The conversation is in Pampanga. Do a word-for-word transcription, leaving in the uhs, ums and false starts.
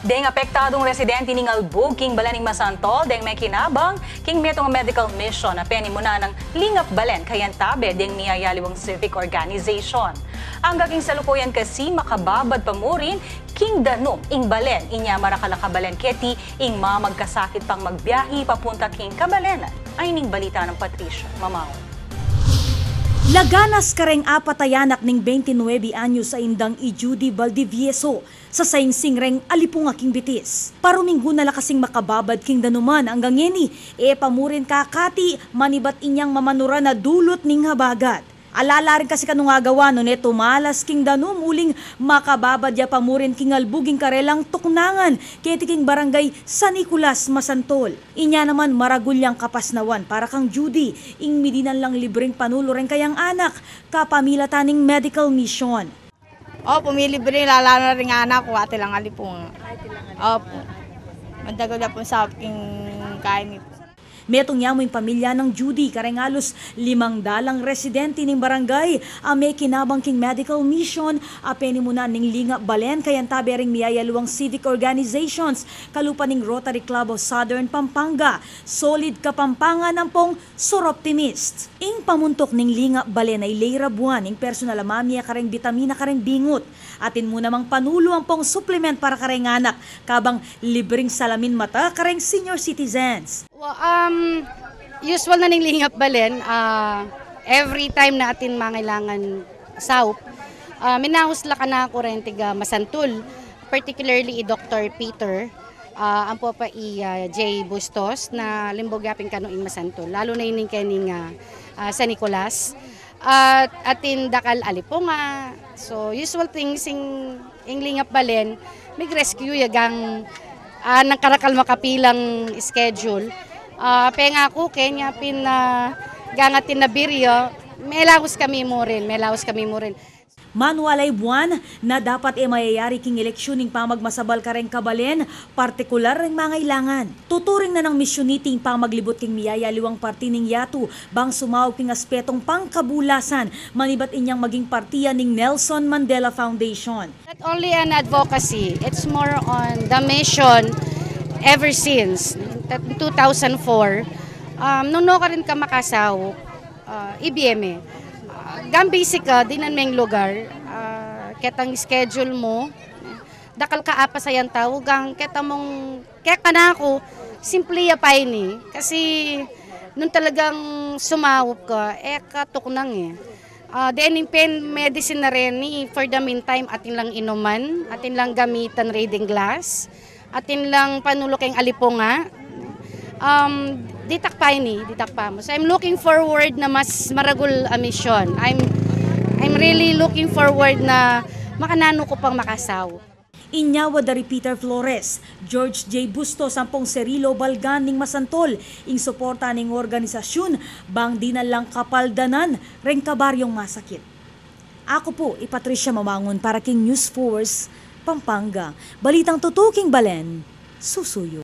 Deng apektadung residente ning Albug king balen ning Masantol, deng mekinabang king metung a medical mission a penimunan nang Lingap Balen kayantabe deng miyayaliwang civic organization. Angga king salukuyan kasi makababad pa mu rin king danum ing balen, inya marakal a kabalen keti ing mamagkasakit pang magbiahi papunta king kabalenan. Ay ning balita nang Patricia Mamao. Laganas kareng apat a anak ning bente nuebe anyos a indang i Judy Valdivieso, sasaingsing reng Alipunga king Bitis. Paruminggu na la kasing makababad king danuman angga ngeni, e pa mu rin kakati manibat inyang mamanuran a dulut ning habagat. Ala la rin kasi kanung agawa nune tumalas king danum uling makababad ya pa mu rin king Albug ing karelang tuknangan keti king Barangay San Nicolas, Masantol. Inya naman maragul yang kapasnawan para kang Judy ing midinan lang libreng panulu reng kayang anak kapamilatan ning medical mission. O, pumili bri, lalo na ring anak ku, atin lang Alipunga. Opu. Madagul ya pung saup king kain mi pu. Metung ya mu ing pamilya nang Judy kareng alus limang dalang residente ning barangay a mekinabang king medical mission a penimunan ning Lingap Balen kayantabe ring miyayaliwang civic organizations kalupa ning Rotary Club of Southern Pampanga, Solid Kapampangan ampong Suroptimist. Ing pamuntuk ning Lingap Balen ay lei rabuan ing personal a mamie kareng bitamina kareng bingut. Atin mu namang panulu ampong suplement para kareng anak, kabang libreng salamin mata kareng senior citizens. Wa-, um, usual na ning Lingap Balen, ah, every time na atin mangailangan saup, ah, minaus la kanaku reng tiga Masantul, particularly i Doktor Peter, ah, ampo pa i, ah, Jay Bustos na limbug ya pin kanu ing Masantul. Lalu na ining kening, ah, ah, San Nicolas. At atin dakal Alipunga. So, usual things ing, ing Lingap Balen, mig-rescue ya gang, ah, nang karakal makapilang schedule. Ah, pengaku, kenya pin, ah, gang atin na biryo, melaus kami mu rin, melaus kami mu rin. Manual a buwan na dapat e mayayari king eleksyon ing pamagmasabal kareng kabalen, partikular reng mangailangan. Tuturing na nang misyon niti ing pamaglibut king miyayaliwang parti ning yatu, bang sumaup king aspetong pangkabulasan, manibat inyang maging parti ya ning Nelson Mandela Foundation. Not only an advocacy, it's more on the mission ever since two thousand four. Um, nung nukarin ka makasaup, ah, ibie me. Ah, gang busy ka, dinan meng lugar, ah, ketang schedule mu, dakal ka apas a yang tau, gang keta mung, kaya kanaku, simple ya pa ini. Kasi, nung talagang sumaup ka, e ka tuknang e. Ah, dening pain medicine na reni, for the meantime, atin lang inuman, atin lang gamitan reading glass, atin lang panulu keng Alipunga. Um, ditak pa ini, ditak pa mu. So, I'm looking forward na mas maragul a mission. I'm, I'm really looking forward na makananu ku pang makasaup. Inya wa da ri Peter Flores, George J Bustos ampong Cirilo Balgan ning Masantol ing suporta ning organisasyun bang dinan lang kapaldanan reng kabaryong masakit. Aku pu i Patricia Mamangun para king News Force Pampanga. Balitang tutuking balen, susuyu.